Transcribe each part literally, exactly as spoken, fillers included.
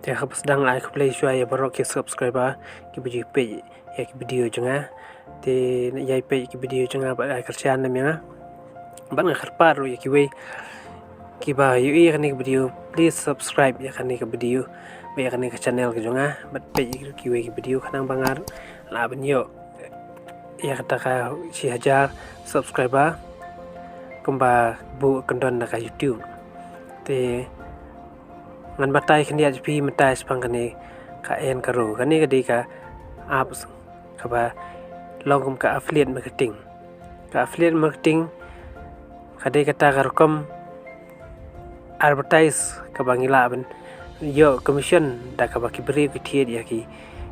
Ïa kaba sdang ai khublei shuwa ïa baroh ki subscriber kiba ju peit ïa ki video jong nga. Te ïa peit ki video jong nga bad ai kyrshan na ïa nga. Bad nga kyrpad ruh ïa kiwei kiba ïohi ïa kane ka video, please subscribe ïa kane ka video bad ïa kane ka channel ka jong nga bad peit ïa kiwei ki video khnang ba nga lah ban ïoh ïa kata ka shi hajar subscriber kumba buh kyndon na ka YouTube. Te ngan batai khyndiat ïa phi mynta shaphang kane ka Earn Karo. Kane ka dei ka apps kaba long kum ka affiliate marketing. Ka affiliate marketing ka dei kata ka rukom advertise kaba ngi lah ban ïoh commission da kaba ki briew ki thied ïa ki,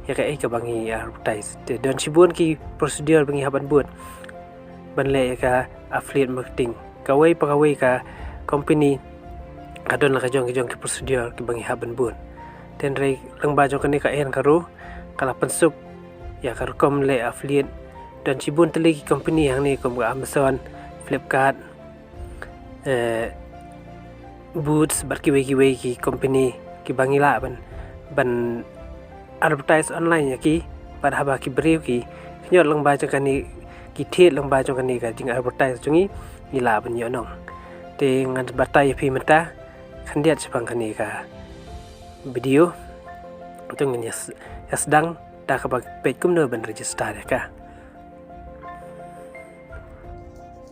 ïa kaei kaba ngi advertise. Te don shibun ki procedure ba ngi hap ban bud ban leh ïa ka affiliate marketing. Kawei pa kawei ka company ka don la ka jong ki jong ki procedure kiba ngi hap ban bud. Te hynrei lyngba jong kane ka Earn Karo ka la pynsuk ïa ka rukom leh affiliate. Don shibun tylli ki company hangne kum ka Amazon, Flipkart, eh, Boots bad kiwei kiwei ki company kiba ngi lah ban, ban advertise online ïa ki bad haba ki briew ki khñiot lyngba jong kane, ki thied lyngba jong kane ka jing advertise jong ngi, ngi lah ban ïoh nong. Te ngan batai ïa phi mynta khyndiat shaphang kane ka video. Te ngin ïa s-, ïa sdang da kaba peit kumno ban register ïa ka.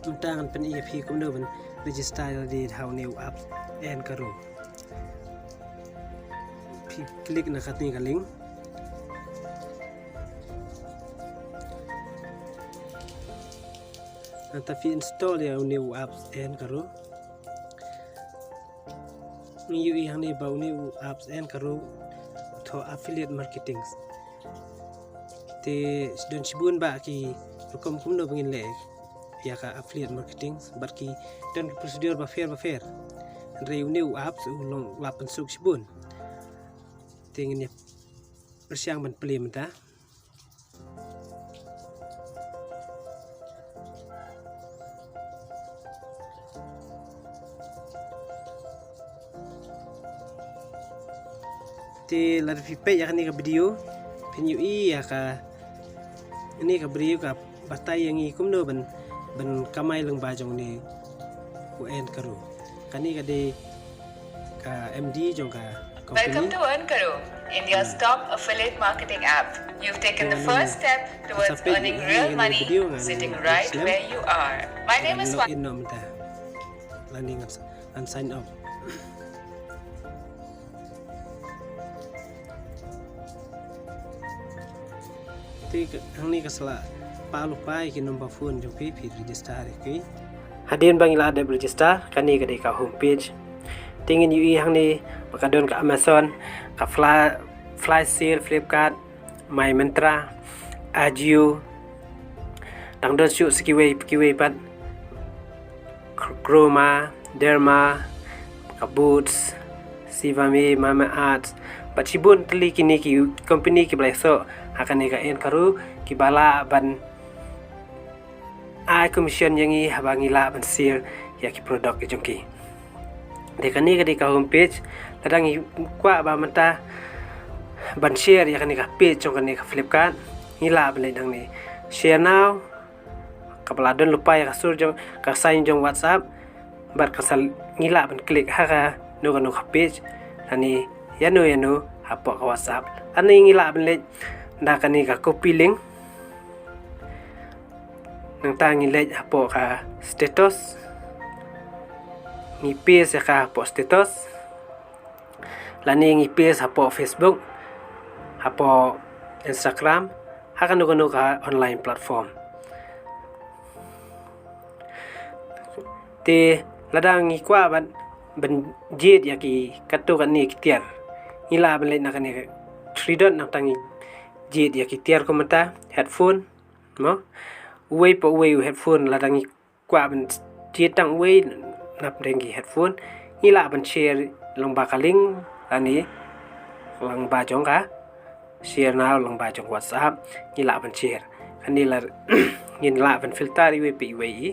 Mynta ngan pyni ïa phi kumno ban register ïa lade ha une u app Earn Karo. Phi click na katne ka link. Nangta phi install ïa une u app Earn Karo. Ngi ïohi hangne ba une u apps Earn Karo u thoh affiliate marketing. Te don shibun bah ki rukom kumno ba ngin leh ïa ka affiliate marketing bad ki don ki procedure bapher bapher. Hynrei une u apps u long, u la pynsuk shibun. Te ngin ïa pyrshang ban plie mynta. Te lada phi peit ïa kane ka video phin ïohi ïa kane ka briew ka batai ïa ngi kumno ban, ban kamai lyngba jong une u Earn Karo. Kane ka dei ka M D jong ka company. Welcome to Earn Karo, India's top affiliate marketing app. You've taken the first step towards earning real money sitting right where you are. My name is Fan. Log in noh mynta. Lane ngan s-, ngan sign up. Te ka, hangne ka sa la pah lypa ïa ki number phone jong phi, phi register ïa ki. Hadien ba ngi la dep register, kane ka dei ka home page. Te ngin ïohi hangne ba ka don ka Amazon, ka Fla-, Flash Sale, Flipkart, Myntra, Ajio, dang don shuh sa kiwei kiwei pat, Chroma, Derma, ka Boots, Sebamed, Mamaearth, bad shibun tylli kine ki company kiba la ïasoh ha kane ka Earn Karo kiba lah ban ai commission ïa ngi haba ngi lah ban sale ïa ki product ki jong ki. Te kane ka dei ka home page, lada ngi kwah ba mynta ban share ïa kane ka page jong kane ka Flipkart, ngi lah ban leit nangne share now, kaba la don lypa ïa ka sur jong ka sign jong WhatsApp, bad ka sa ngi lah ban click ha kano kano ka page lane ïano ïano hapoh ka WhatsApp. Lane ngi lah ban leit da kane ka copy link. Nangta ngi leit hapoh ka status. Ngi paste ïa ka hapoh status. Lane ngi paste hapoh Facebook, hapoh Instagram, ha kano kano ka online platform. Te lada ngi kwah ban, ban jied ïa ki katto katne ki tiar, ngi lah ban leit na kane ka three dot, nangta ngi jied ïa ki tiar kumta, headphone, mo. Uwei pa uwei u headphone, lada ngi kwah ban jied tang uwei napdeng ki headphone, ngi lah ban share lyngba ka link lane lyngba jong ka share now lyngba jong WhatsApp, ngi lah ban share. Kane la ngin lah ban filter iwei pa iwei i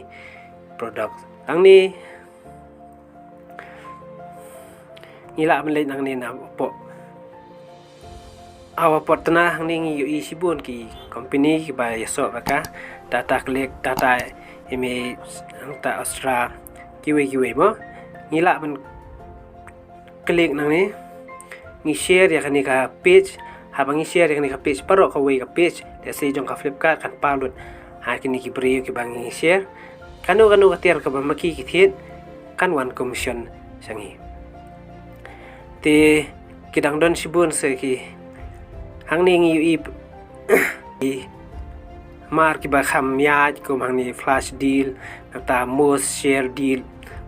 product. Nangne ngi lah ban leit nangne napoh Hawa pyrthei hangne ngi ïohi shibun ki company kiba ïasoh bad ka Tata Click, Tata Image, Tata Astra, kiwei kiwei mo. Ngi lah ban click nangne, ngi share ïa kane ka page. Haba ngi share ïa kane ka page, baroh kawei ka page, let's say jong ka Flipkart, kan pynlut ha kine ki briew kiba ngi share. Kano kano ka tiar kaba ma ki ki thied, kan wan commission sha ngi. Te ki dang don shibun sa ki. Hangne ngi ïohi mar kiba kham ïaid kum hangne flash deal, nangta most share deal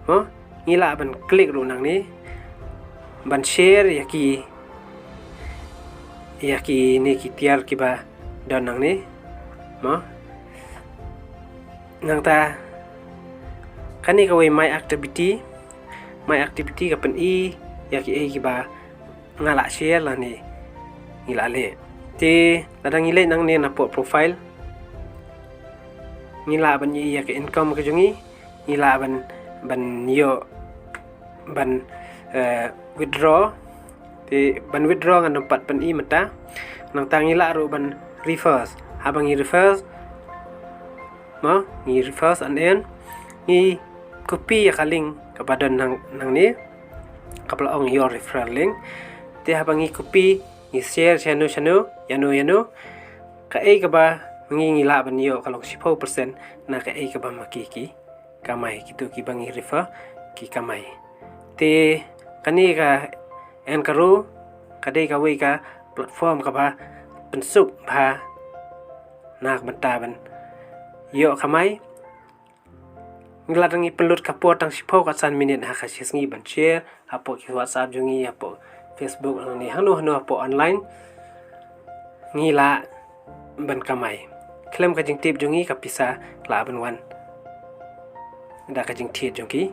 mo. Ngi lah ban click ruh nangne ban share ïa ki, ïa kine ki tiar kiba don nangne mo. Nangta kane kawei my activity, my activity ka pyni ïa kiei kiba nga lah share lane ngi lah leh. Te lada ngi leit nangne napoh profile, ngi lah ban ïohi ïa ka income ka jong ngi, ngi lah ban, ban ïoh ban, eh, withdraw. Te ban withdraw ngan ym pat pyni mynta. Nangta ngi lah ruh ban refer. Haba ngi refer mo, ngi refer and earn, ngi copy ïa ka link kaba don nang, nangne, kaba la ong your referral link. Te haba ngi copy, ngi share shano shano, ïano ïano, kaei kaba ngi, ngi lah ban ïoh ka long shiphew percent na kaei kaba ma ki ki kamai, kito kiba ngi refer ki kamai. Te kane ka Anchor ka dei kawei ka platform kaba pynsuk bha na ka bynta ban ïoh kamai. Ngi lah dang ïa pynlut ka por tang shiphew ka san minit ha ka shi sngi ban share hapoh ki WhatsApp jong ngi, hapoh Facebook, lane hano hano hapoh online. Ngi lah ban kamai. Khlem ka jingtip jong ngi ka pisa lah ban wan da ka jingthied jong ki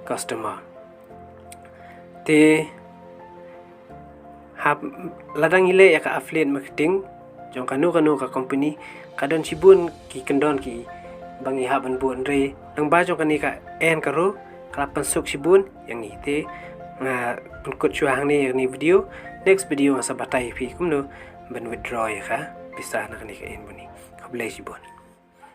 customer. Te hap, lada ngi leh ïa ka affiliate marketing jong kano kano ka company, ka don shibun ki kyndon kiba ngi hap ban bud, hynrei nang ba jong kane ka Anchor ka la pynsuk shibun ïa ngi. Te nga pynkut shuwa hangne ïa kane video. Next video nga sa batai ïa phi kumno ban withdraw ïa ka pisa na kane ka Anchor. Khublei shibun.